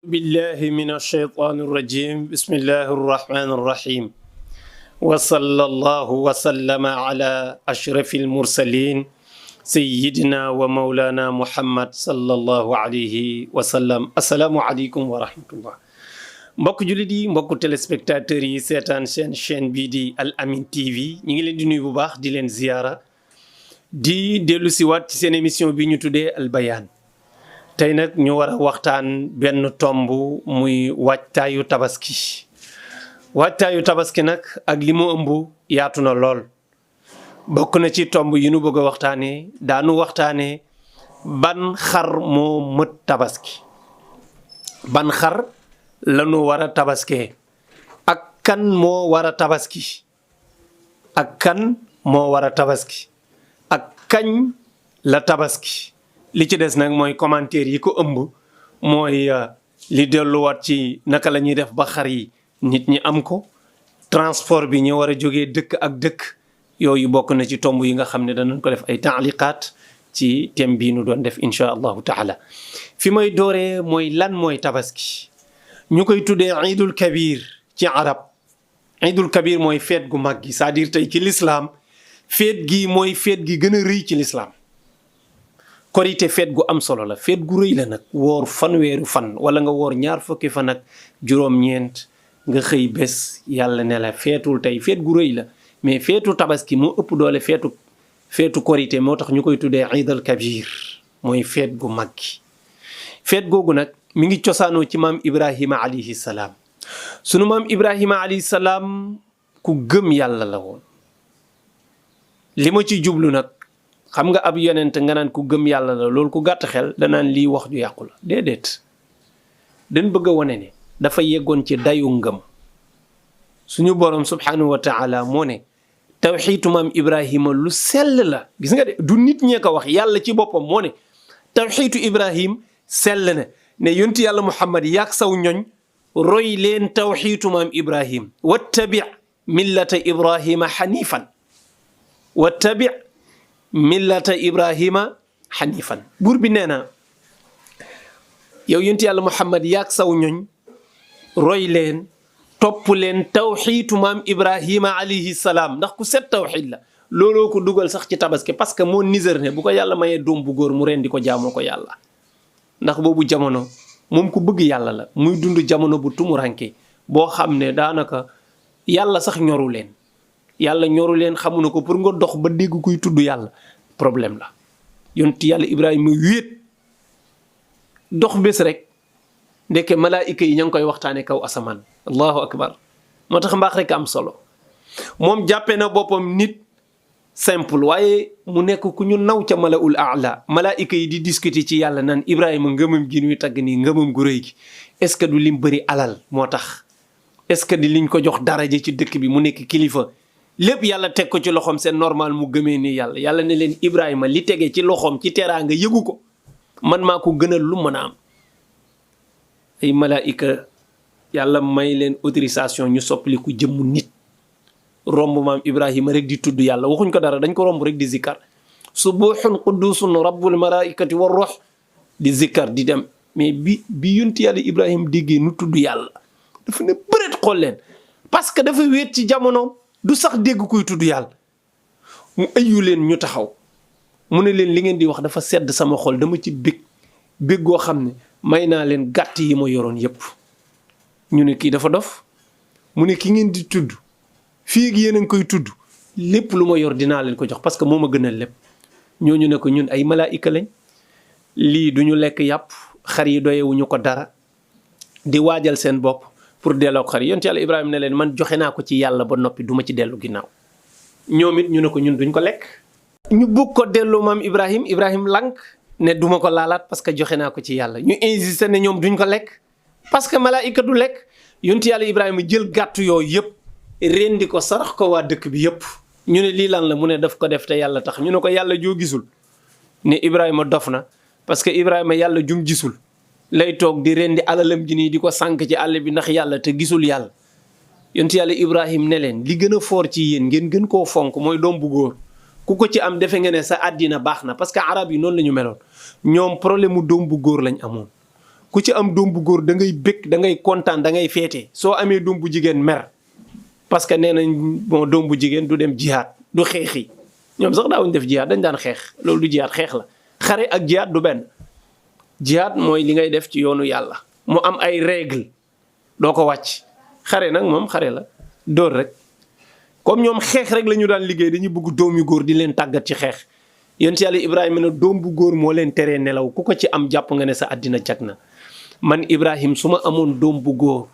بالله من الشيطان الرجيم بسم الله الرحمن الرحيم وصلى الله وسلم على أشرف المرسلين سيدنا ومولانا محمد صلى الله عليه وسلم السلام عليكم ورحمة الله mbokk jullit yi mbokk téléspectateurs yi seetaan seen chaîne bii di Al Amine TV ñu ngi leen di nuyu bu baax di leen ziyaara di dellu si waat ci seen émission bi ñu tuddee Al Bayaan tey nag ñu war a waxtaan benn tomb muy waajtaayu tabaski nag ak li mu ëmb yaatu na lool bokk na ci tomb yi nu bëgg a waxtaanee daanu waxtaanee ban xar moo mët tabaski ban xar lanu war a tabaskee ak kan moo war a tabaski ak kan moo war a tabaski ak kañ la tabaski li ci des nag mooy commentaire yi ko ëmb mooy li delluwaat ci naka la ñuy def ba xar yi nit ñi am ko transport bi ñu war a jógee dëkk ak dëkk yooyu bokk na ci tomb yi nga xam ne danañ ko def ay taaliqaat ci thème bii nu doon def incha allahu taala fi may dooree mooy lan mooy tabaski ñu koy tuddee iidul kabir ci arab iidul kabir mooy feet gu mag gi c'est-à-dire tey ci lislaam feet gi mooy feet gi gën a rëy ci lislaam korite feet gu am solo la feet gu rëy la nag woor fanweeru fan wala nga woor ñaar fukki fan ak juróom-ñeent nga xëy bés yàlla ne la feetul tey feet gu rëy la mais feetu tabaski moo ëpp doole feetu korite moo tax ñu koy tuddee iidul kabir mooy feet gu mag gi feet googu nag mi ngi cosaanoo ci maam Ibrahima alayhi salaam sunu maam Ibrahima alayhi salaam ku gëm yàlla la woon li ma ci jublu nag xam nga ab yonent nga naan ku gëm yàlla la loolu ku gàtt xel danaan lii wax ju yàqu la déedéet dañ bëgg a wane ne dafa yeggoon ci dayu ngëm suñu borom subhanahu wa taala moo ne tawxiitu maam Ibrahima lu sell la gis nga de du nit ñee ko wax yàlla ci boppam moo ne tawxiitu Ibrahim sell na ne yonti yàlla Muhammad yaag saw ñoñ roy leen tawxiitu maam Ibrahim wattabi millata Ibrahima xanifan wattabi millata Ibrahima xanifan buur bi nee na yow yonti yàlla Muhammad yaag saw ñoñ roy leen topp leen tawxiitu maam Ibrahima alayhi salaam ndax ku set tawxiid la looloo ko dugal sax ci tabaski parce que moo niser ne bu ko yàlla mayee doom bu góor mu ren di ko jaamoo ko yàlla ndax boobu jamono moom ku bëgg yàlla la muy dund jamono bu tumuranke boo xam ne daanaka yàlla sax ñoru leen xamuñu ko pour nga dox ba dégg kuy tudd yàlla problème la yonti yàlla Ibrahima wéet dox bés rek ndeke malaayika yi ña ngi koy waxtaane kaw asamaan allahu akbar moo tax mbaax rek am solo moom jàppee na boppam nit simple waaye mu nekk ku ñu naw ca malaul aala malaayika yi di discuter ci yàlla naan Ibrahima ngëmam gi ñuy tagg nii ngëmam gu rëy gi est ce que du lim bëri alal moo tax est ce que di liñ ko jox daraja ci dëkk bi mu nekk kilifa lépp yàlla teg ko ci loxoom c'est normal mu gëmee nii yàlla ne leen Ibrahima li tegee ci loxoom ci teraanga yëgu ko man maa ko gënal lu mën a am ay malaayika yàlla may leen autorisation ñu soppaliku jëmmu nit romb maam Ibrahima rek di tudd yàlla waxuñ ko dara dañ ko romb rek di zikkar subuhun qudusun rabbul malaikati war ruh di zikkar di dem mais bi yonti yàlla Ibrahima déggee nu tudd yàlla dafa ne bëreet xool leen parce que dafa wéet ci jamono du sax dégg kuy tudd yàlla mu ayu leen ñu taxaw mu ne leen li ngeen di wax dafa sedd sama xol dama ci bég goo xam ne may naa leen gàtt yi ma yoroon yépp ñu ne kii dafa dof mu ne ki ngeen di tudd fii ak yéen a ngi koy tudd lépp lu ma yor dinaa leen ko jox parce que moo ma gënal lépp ñooñu ne ko ñun ay malaayika lañ lii du ñu lekk yàpp xar yi doyewuñu ko dara di waajal seen bopp pour delloo ko xar yi yonent yàlla Ibrahima ne leen man joxe naa ko ci yàlla ba noppi duma ci dellu ginnaaw ñoom it ñu ne ko ñun duñ ko lekk. ñu bëgg ko delloo maam Ibrahim lank ne duma ko laalaat parce que joxe naa ko ci yàlla ñu insisté ne ñoom duñ ko lekk parce que malaayika du lekk yonent yàlla Ibrahima jël gàtt yooyu yëpp. rendi ko sarax ko waa dëkk bi yëpp ñu ne lii lan la mu ne daf ko def te yàlla tax ñu ne ko yàlla joo gisul ne Ibrahima dof na parce que Ibrahima yàlla jum gisul lay toog di rendi alalam ji nii di ko sànk ci àll bi ndax yàlla te gisul yàlla yonent yàlla Ibrahima ne leen li gën a foor ci yéen ngeen gën koo fonk mooy doom bu góor ku ko ci am defe nga ne sa àddina baax na parce que arab yi noonu la ñu meloon ñoom problème mu doom bu góor lañ amoon ku ci am doom bu góor da ngay bëgg da ngay kontaan da ngay féete soo amee doom bu jigéen mer parce que nee nañ bon doom bu jigéen du dem jihaad du xeexi ñoom sax daawuñ def jihaad dañ daan xeex loolu du jihaad xeex la xare ak jihaad du benn jihaad mooy li ngay def ci yoonu yàlla mu am ay règle doo ko wàcc xare nag moom xare la dóor rek comme ñoom xeex rek la ñu daan liggéey dañuy bëgg doom yu góor di leen tàggat ci xeex yonent yàlla Ibrahima ne doom bu góor moo leen teree nelaw ku ko ci am jàpp nga ne sa àddina jag na man Ibrahim su ma amoon doom bu góor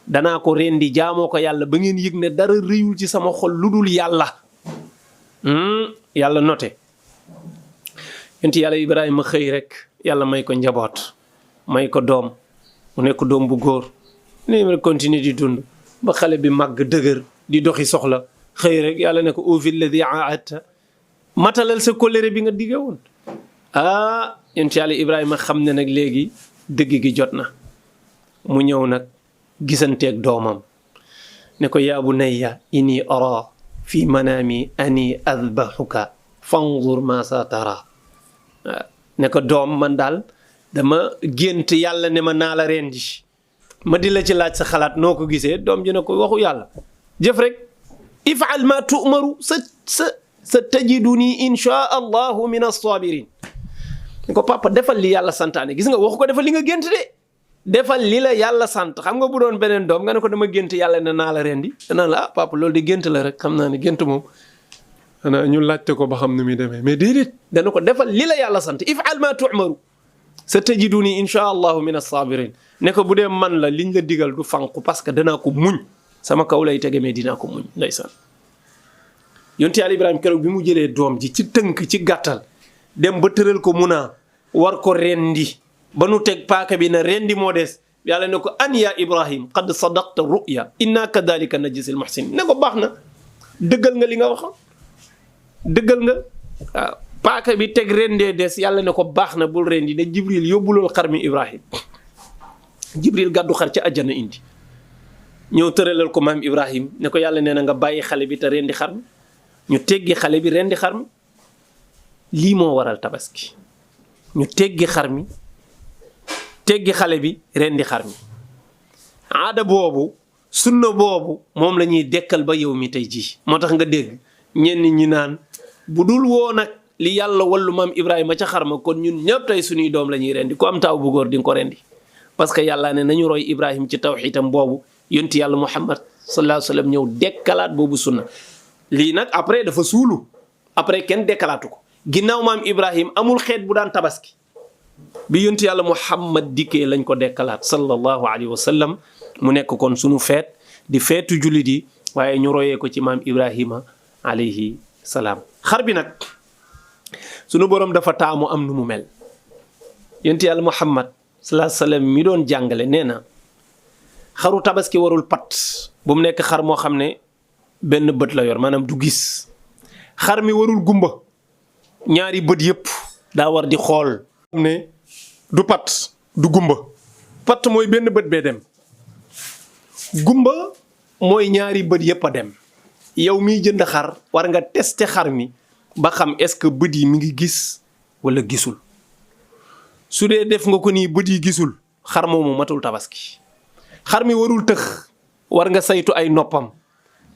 danaa ko rendi jaamoo ko yàlla ba ngeen yëg ne dara rëyul ci sama xol lu dul yàlla yàlla noté yonent yàlla Ibrahima xëy rek yàlla may ko njaboot may ko doom mu nekk doom bu góor ni ma continuer di dund ba xale bi màgg dëgër di doxi soxla xëy rek yàlla ne ko awfi lladi aahadta matalal sa kóllëre bi nga digge woon yonent yàlla Ibrahima xam ne nag léegi dëgg gi jot na mu ñëw nag gisanteeg doomam ne ko yaa bunayya inni ara fi manaami ani adbahuka fanzur ma sa tara ne ko doom man daal dama gént yàlla ne ma naa la rendi ma di la ci laaj sa xalaat noo ko gisee doom ji ne ko waxu yàlla jëf rek if'al ma tu'maru sa tajiduni insha allahu min as-sabirin ne ko papa defal li yàlla santaane gis nga waxu ko defal li nga gént de defal li la yàlla sant xam nga bu doon beneen doom nga ne ko dama gént yàlla ne naa la rendi danaa la papa loolu di gént la rek xam naa ne gént moom xanaa ñu laajte ko ba xam nu muy demee mais déedéet dana ko defal li la yàlla sant if'al ma tu'maru sa tajiduni insha allahu min as-sabirin ne ko bu dee man la liñ la digal du fanqu parce que danaa ko muñ sama kaw lay tege mais dinaa ko muñ ndeysaan yonent Yàlla Ibrahima keroog bi mu jëlee doom ji ci tënk ci gàttal dem ba tëral ko munaa war ko rendi ba nu teg paaka bi na rendi moo des yàlla ne ko an ya Ibrahim qad sadaqta ru'ya inna kadhalika najzil muhsinin ne ko baax na dëggal nga li nga waxoon dëggal nga waaw paaka bi teg rendee des yàlla ne ko baax na bul rendi ne Jibril yóbbulool xar mi Ibrahim Jibril gàddu xar ca àjjana indi ñëw tëralal ko maam Ibrahim ne ko yàlla nee na nga bàyyi xale bi te rendi xar mi ñu teggi xale bi rendi xar mi lii moo waral tabaski ñu teggi xar mi teggi xale bi rendi xar mi aada boobu sunna boobu moom la ñuy dekkal ba yow mi tey jii moo tax nga dégg ñenn ñi naan bu dul woo nag li yàlla wallu maam Ibrahima ca xar ma kon ñun ñëpp tey suñuy doom la ñuy rendi ku am taaw bu góor di nga ko rendi parce que yàlla ne nañu roy Ibrahim ci tawxiitam boobu yonti yàlla Muhammad sallallahu alayhi wa sallam ñëw dekkalaat boobu sunna lii nag après dafa suulu après kenn dekkalaatu ko ginnaaw maam Ibrahim amul xeet bu daan tabaski bi yonti yàlla Muhammad dikkee lañ ko dekkalaat sallallahu alayhi wa sallam mu nekk kon sunu feet di feetu jullit yi waaye ñu royee ko ci maam Ibrahima alayhi salaam xar bi nag sunu borom dafa taamu am nu mu mel yonti yàlla Muhammad sallallahu alayhi wa sallam mi doon jàngale nee na xaru tabaski warul pat bu mu nekk xar moo xam ne benn bët la yor maanaam du gis xar mi warul gumba ñaari bët yëpp daa war di xool ne du pat du gumba pat mooy benn bët bee dem gumba mooy ñaari bët yëpp a dem yow miy jënd xar war nga tester xar mi ba xam est-ce que bët yi mi ngi gis wala gisul su dee def nga ko nii bët yi gisul xar moomu matul tabaski xar mi warul tëx war nga saytu ay noppam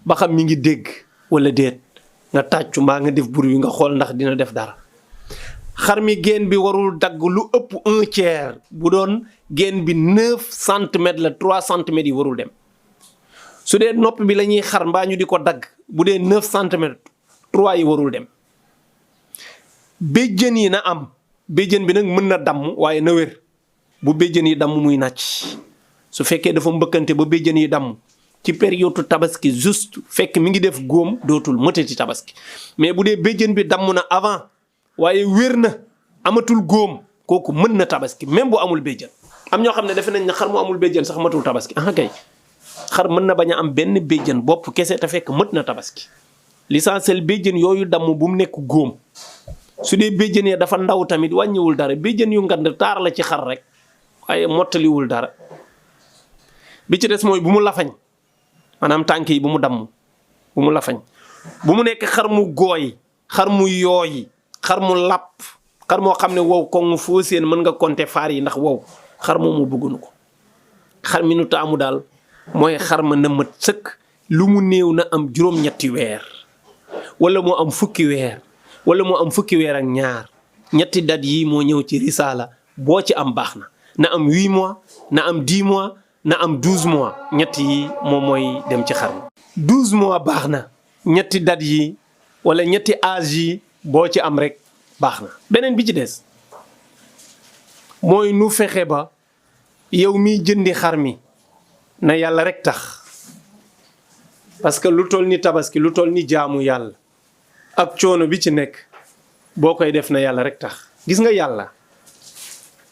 ba xam mi ngi dégg wala déet nga tàccu mbaa nga def bruit nga xool ndax dina def dara xar mi geen bi warul dagg lu ëpp 1/3 bu doon geen bi 9 centimètres la 3 centimètres yi warul dem su dee nopp bi la ñuy xar mbaa ñu di ko dagg bu dee 9 centimètres 3 yi warul dem béjjën yi na am béjjën bi nag mën na damm waaye na wér bu béjjën yi damm muy nàcc su fekkee dafa mbëkkante ba béjjën yi damm ci période tabaski juste fekk mi ngi def góom dootul mëtati tabaski mais bu dee béjjën bi damm na avant waaye wér na amatul góom kooku mën na tabaski même bu amul béjjën am ñoo xam ne defe nañ ne xar mu amul béjjën sax matul tabaski ah kay xar mën na bañ a am benn béjjën bopp kese te fekk mët na tabaski l'essentiel béjjën yooyu damm bu mu nekk góom su dee béjjën ya dafa ndaw tamit wàññiwul dara béjjën yu ngand taar la ci xar rek waaye mottaliwul dara bi ci des mooy bu mu lafañ maanaam tànk yi bu mu damm bu mu lafañ bu mu nekk xar mu gooy xar mu yooy xar mu làpp xar moo xam ne wow koŋ foo seen mën nga compter faar yi ndax wow xar moomu bëgguñu ko. xar mi nu taamu daal mooy xar ma na mat sëkk lu mu néew na am juróom-ñetti weer wala moo am fukki weer wala moo am fukki weer ak ñaar ñetti dat yi moo ñëw ci risaala boo ci am baax na am 8 mois na am 10 mois na am 12 mois ñett yi moom mooy dem ci xar mi 12 mois baax na ñetti dat yi wala ñetti âge yi boo ci am rek baax na. beneen bi ci des mooy nu fexe ba yow miy jëndi xar mi na yàlla rek tax parce que lu toll ni tabaski lu toll ni jaamu yàlla ak coono bi ci nekk boo koy def na yàlla rek tax. gis nga yàlla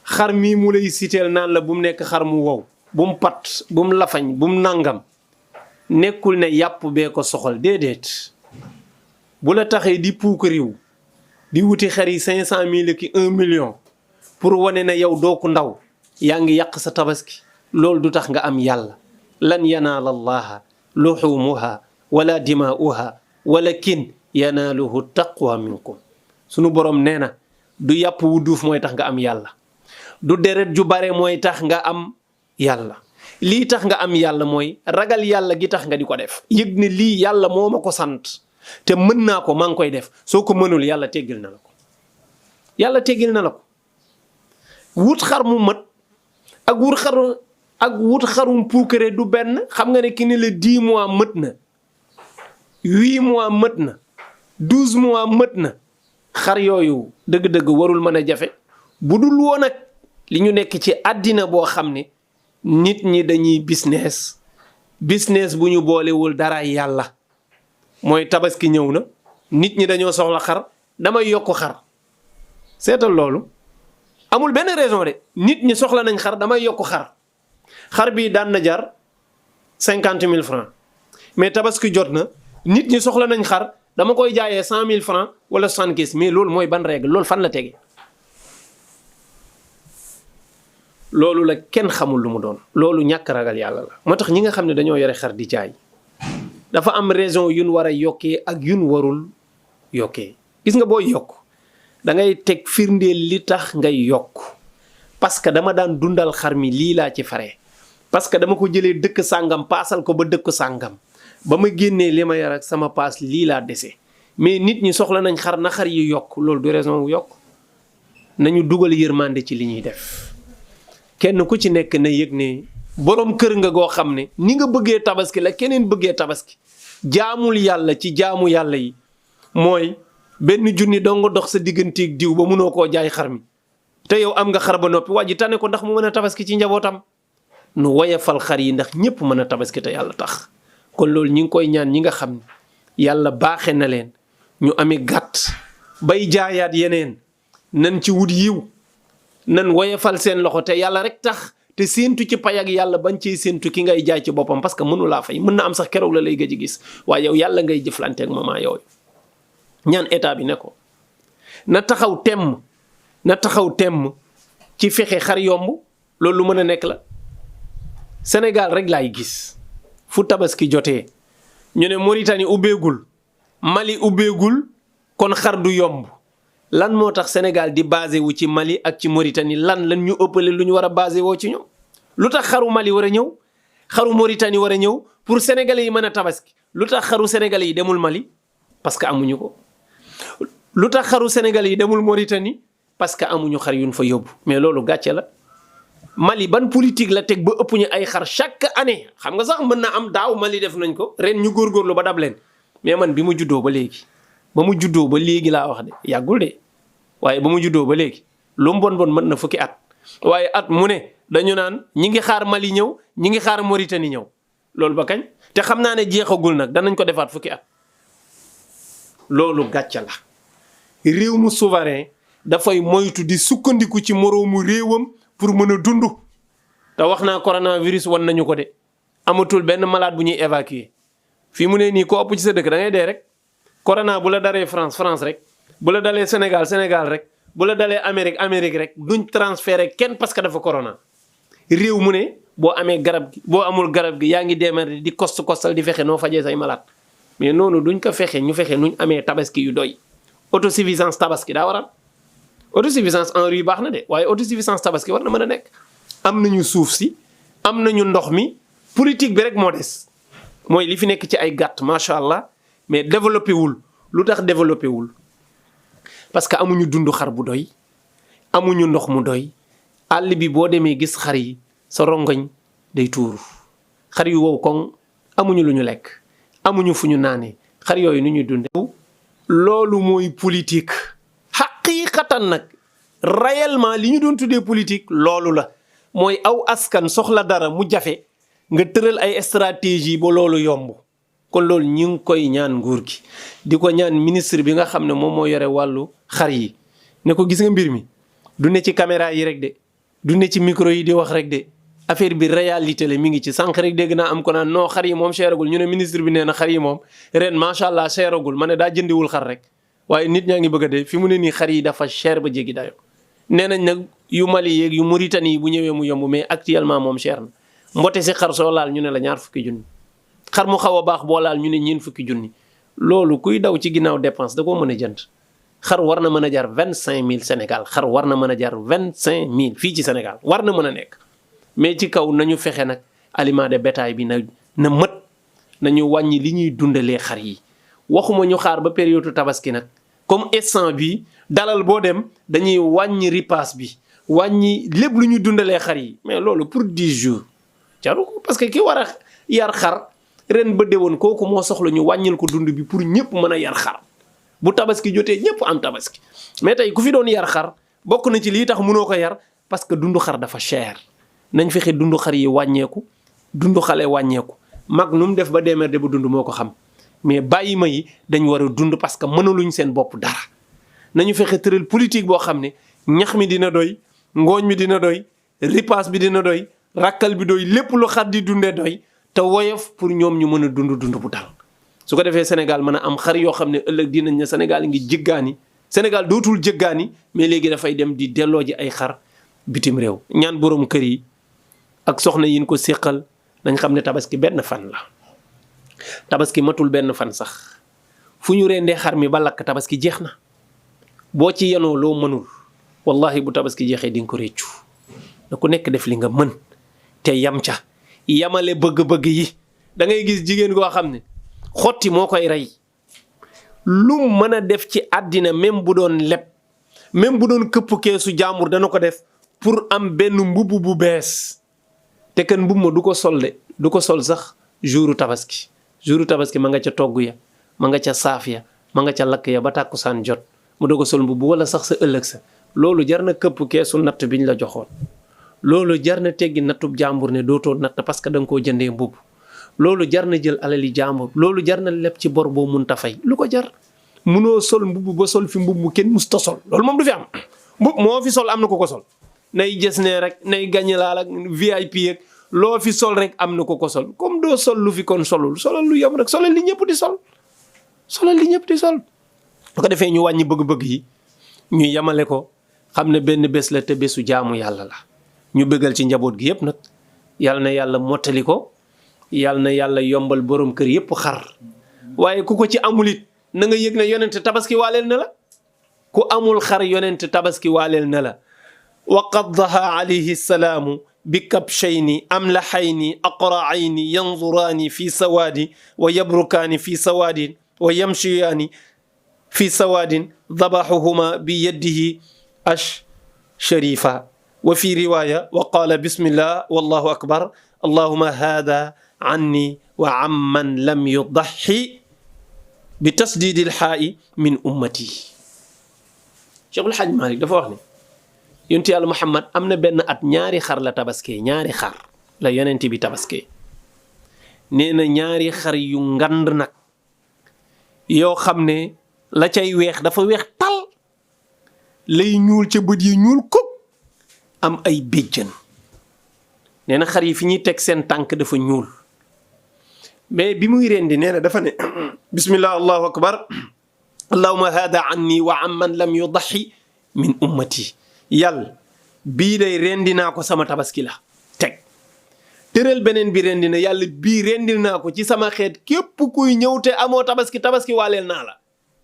xar mi mu lay siteel naan la bu mu nekk xar mu wow bu mu pat bu mu lafañ bu mu nangam nekkul ne yàpp bee ko soxal déedéet bu la taxee di puuk riw di wuti xar yi 500 000 ki 1 million pour wane na yow doo ko ndaw yaa ngi yàq sa tabaski loolu du tax nga am yàlla. lan yanaala allaha luxumuha wala dimaa'uha walakin yanaaluhu taqwa minkum. sunu borom nee na du yàpp wu duuf mooy tax nga am yàlla du deret ju bare mooy tax nga am yàlla lii tax nga am yàlla mooy ragal yàlla gi tax nga di ko def. yëg ne lii yàlla moo ma ko sant te mën naa ko maa ngi koy def soo ko mënul yàlla teggil na la ko. yàlla teggil na la ko. wut xar mu mat ak wut xarum puukare du benn. xam nga ne ki ne la 10 mois mët na 8 mois mët na 12 mois mët na xar yooyu dëgg-dëgg warul mën a jafe bu dul woon ak li ñu nekk ci àddina boo xam ne nit ñi dañuy business bu ñu boolewul dara yàlla. mooy tabaski ñëw na nit ñi dañoo soxla xar damay yokk xar seetal loolu amul benn raison de nit ñi soxla nañ xar damay yokk xar bii daan na jar 50 000 francs mais tabaski jot na nit ñi soxla nañ xar dama koy jaayee 100 000 francs wala 75 mais loolu mooy ban règle loolu fan la tege. loolu la kenn xamul lu mu doon loolu ñàkk ragal yàlla la. moo tax ñi nga xam ne dañoo yore xar di jaay dafa am raison yun war a yokkee ak yun warul yokkee. gis nga booy yokk da ngay teg firndeel li tax ngay yokk parce que dama daan dundal xar mi lii laa ci fare parce que dama ko jëlee dëkk sàngam paasal ko ba dëkk sàngam ba ma génnee li ma yar ak sama paas lii laa dese mais nit ñi soxla nañ xar na xar yi yokk loolu du raison wu yokk. nañu dugal yërmande ci li ñuy def kenn ku ci nekk na yëg ne borom kër nga goo xam ne ni nga bëggee tabaski la keneen bëggee tabaski. jaamul yàlla ci jaamu yàlla yi mooy benn junni dong dox sa digganteeg diw ba mënoo koo jaay xar mi te yow am nga xar ba noppi waa ji tane ko ndax mu mën a tabaski ci njabootam. nu woyafal xar yi ndax ñëpp mën a tabaski te yàlla tax kon loolu ñi ngi koy ñaan ñi nga xam ne yàlla baaxe na leen ñu amee gàtt bay jaayaat yeneen nan ci wut yiw nan woyafal seen loxo te yàlla rek tax. te séentu ci pay ak yàlla bañ cee séentu ki ngay jaay ci boppam parce que mënu laa fay mën na am sax keroog la lay gëj a gis waaye yow yàlla ngay jëflanteeg moment yooyu. ñaan état bi ne ko na taxaw temm ci fexe xar yomb loolu lu mën a nekk la. Sénégal rek laay gis fu tabaski jotee ñu ne Mauritanie ubbeegul Mali ubbeegul kon xar du yomb. lan moo tax Sénégal di basé wu ci Mali ak ci Mauritanie lan ñu ëppale lu ñu war a basé woo ci ñoom lu tax xaru Mali war a ñëw xaru Mauritanie war a ñëw pour sénégalais yi mën a tabaski lu tax xaru sénégalais yi demul Mali parce que amuñu ko. lu tax xaru sénégalais yi demul Mauritanie parce que amuñu xar yuñ fa yóbbu mais loolu gàcce la. Mali ban politique la teg ba ëpp ñu ay xar chaque année xam nga sax mën na am daaw Mali def nañ ko ren ñu góorgóorlu ba dab leen mais man bi mu juddoo ba léegi laa wax de yàggul de. waaye ba mu juddoo ba léegi lu mu bon mën na fukki at waaye at mu ne dañu naan ñi ngi xaar Mali ñëw ñi ngi xaar Mauritanie ñëw loolu ba kañ te xam naa ne jeexagul nag danañ ko defaat fukki at. loolu gàcce la réew mu souverain dafay moytu di sukkandiku ci moroomu réewam pour mën a dund te wax naa coronavirus wan nañu ko de amatul benn malade bu ñuy évacuer fii mu ne nii ko ëpp ci sa dëkk da ngay dee rek corona bu la daree France rek. bu la dalee Sénégal rek bu la dalee Amérique rek duñ transféré kenn parce que dafa corona réew mu ne boo amee garab gi boo amul garab gi yaa ngi démarrer di kostal di fexe noo fajee say malade mais noonu duñ ko fexe ñu fexe nuñ amee tabaski yu doy autosuffisance tabaski daa waral autosuffisance en riz baax na de waaye autosuffisance tabaski war na mën a nekk am nañu suuf si am nañu ndox mi politique bi rek moo des mooy li fi nekk ci ay gàtt macha allah mais développé wul lu tax développé wul parce que amuñu dund xar bu doy amuñu ndox mu doy àll bi boo demee gis xar yi sa rongoñ day tuuru xar yu wow koŋ amuñu lu ñu lekk amuñu fu ñu naanee xar yooyu nu ñuy dunde loolu mooy politique xaqiiqatan nag réellement li ñu doon tuddee politique loolu la mooy aw askan soxla dara mu jafe nga tëral ay stratégie ba loolu yomb kon loolu ñi ngi koy ñaan nguur gi di ko ñaan ministre bi nga xam ne moom moo yore wàllu xar yi ne ko gis nga mbir mi du ne ci caméra yi rek de du ne ci micro yi di wax rek de affaire bi réalité la mi ngi ci sànq rek dégg naa am ko naan non xar yi moom seeragul ñu ne ministre bi nee na xar yi moom ren macha allah seeragul ma ne daa jëndiwul xar rek waaye nit ñaa ngi bëgg a dee fi mu ne nii xar yi dafa cher ba jéggi dayo nee nañ nag yu Mali yeeg yu Mauritanie yi bu ñëwee mu yomb mais actuellement moom cher na mbote si xar soo laal ñu ne la 20 junni xar mu xaw a baax boo laal ñu ne 40 junni loolu kuy daw ci ginnaaw dépense da koo mën a jënd xar war na mën a jar 25000 Sénégal xar war na mën a jar 25000 fii ci Sénégal war na mën a nekk mais ci kaw nañu fexe nag aliment de bétail bi na mët nañu wàññi li ñuy dundalee xar yi waxuma ñu xaar ba période tabaski nag comme instant bi dalal boo dem dañuy wàññi ripaas bi wàññi lépp lu ñu dundalee xar yi mais loolu pour 10 jours jaru ko parce que ki war a yar xar ren ba déwoon kooku moo soxla ñu wàññil ko dund bi pour ñëpp mën a yar xar bu tabaski jotee ñëpp am tabaski mais tey ku fi doon yar xar bokk na ci lii tax mënoo ko yar parce que dundu xar dafa cher nañ fexe dundu xar yi wàññeeku dundu xale wàññeeku mag nu mu def ba démerde bu dund moo ko xam mais bàyyi ma yi dañ war a dund parce que mënaluñ seen bopp dara nañu fexe tëral politique boo xam ne ñax mi dina doy ngooñ mi dina doy ripaas bi dina doy rakkal bi doy lépp lu xar di dundee doy te woyof pour ñoom ñu mën a dund bu dal su ko defee Sénégal mën a am xar yoo xam ne ëllëg dinañ ne Sénégal ngi jéggaani Sénégal dootul jéggaani mais léegi dafay dem di delloo ji ay xar bitim réew ñaan borom kër yi ak soxna yin ko séqal nañ xam ne tabaski benn fan la tabaski matul benn fan sax fu ñu rendee xar mi ba lakk tabaski jeex na boo ci yenoo loo mënul wallahi bu tabaski jeexee di nga ko réccu na ku nekk def li nga mën te yam ca yamale bëgg-bëgg yi da ngay gis jigéen goo xam ne xotti moo koy rey lu mën a def ci àddina même bu doon leb même bu doon këpp keesu jàmbur dana ko def pour am benn mbubb bu bees te kan mbubb ma du ko sol de du ko sol sax jouru tabaski ma nga ca togg ya ma nga ca saaf ya ma nga ca lakk ya ba tàkkusaan jot mu doog a sol mbubb wala sax sa ëllëg sa loolu jar na këpp keesu natt biñ la joxoon loolu jar na teggi nattub jàmbur ne dootoo natt parce que da nga koo jëndee mbubb loolu jar na jël alali jàmbur loolu jar na leb ci bor boo mun ta fay lu ko jar munoo sol mbubb ba sol fi mbubb mu kenn musta sol loolu moom du fi am mbubb moo fi sol am na ko ko sol nay gës ne rek nay gàññi laal ak VIP ak loo fi sol rek am na ko ko sol comme doo sol lu fi kon solul solal lu yem rek solal li ñëpp di sol solal li ñëpp di sol bu ko defee ñu wàññi bëgg-bëgg yi ñu yemale ko xam ne benn bés la te bésu jaamu yàlla la ñu bëggal ci njaboot gi yëpp nag yàlla na yàlla mottali ko yàlla na yàlla yombal borom kër yëpp xar waaye ku ko ci amul it na nga yëg ne yonent tabaski waaleel na la ku amul xar yonent tabaski waaleel na la wa qaddaha alayhi salaamu bi kabshayni amlaxayni aqra'ayni yanzuraani fi sawaadi wa yabrukaani fi sawaadin wa yamshiyaani fi sawaadin dabaxuhuma bi yadihi sharifa wa fi riwaya wa qaala bismillah wallahu akbar allahuma hada anni wa amman lam yudaxi bi tasdidil xaa'i min ummati. Cheikhul Hadj Malick dafa wax ne yonent yàlla Muhammad am na benn at ñaari xar la tabaskee ñaari xar la yonent bi tabaskee nee na ñaari xar yu ngand nag yoo xam ne la cay weex dafa weex tal lay ñuul ca bët yi ñuul kuk am ay béjjën nee na xar yi fi ñuy teg seen tànk dafa ñuul mais bi muy rendi nee na dafa ne bismillah allahu akbar allahuma hada anni wa amman lam yudaxi min ummati yàlla bii day rendi naa ko sama tabaski la teg tëral beneen bi rendi na yàlla bii rendil naa ko ci sama xeet képp kuy ñëw te amoo tabaski tabaski waaleel naa la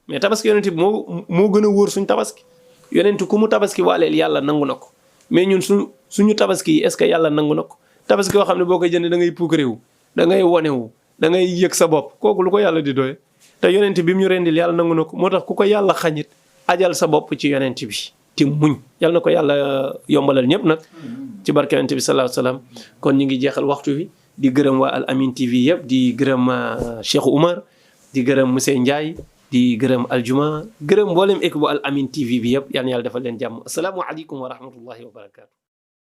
mais tabaski yonent bi moo gën a wóor suñ tabaski yonent ku mu tabaski waaleel yàlla nangu na ko mais ñun suñu tabaski yi est-ce que yàlla nangu na ko tabaski yoo xam ne boo koy jënd da ngay puukarewu da ngay wonewu da ngay yëg sa bopp kooku lu ko yàlla di doye te yonent bi mu ñu rendil yàlla nangu na ko moo tax ku ko yàlla xañit ajal sa bopp ci yonent bi ci muñ yàlla na ko yàlla yombalal ñëpp nag ci barke yonent bi sallallahu alayhi wasallam kon ñu ngi jeexal waxtu bi di gërëm waa Al Amine TV yëpp di gërëm Cheikh Oumar di gërëm monsieur Ndiaye di gërëm Aljuma gërëm mboolem équipe bu Al Amine TV bi yëpp yal na yàlla defal leen jàmm asalaamualeykum wa rahmatullahi wa barakatu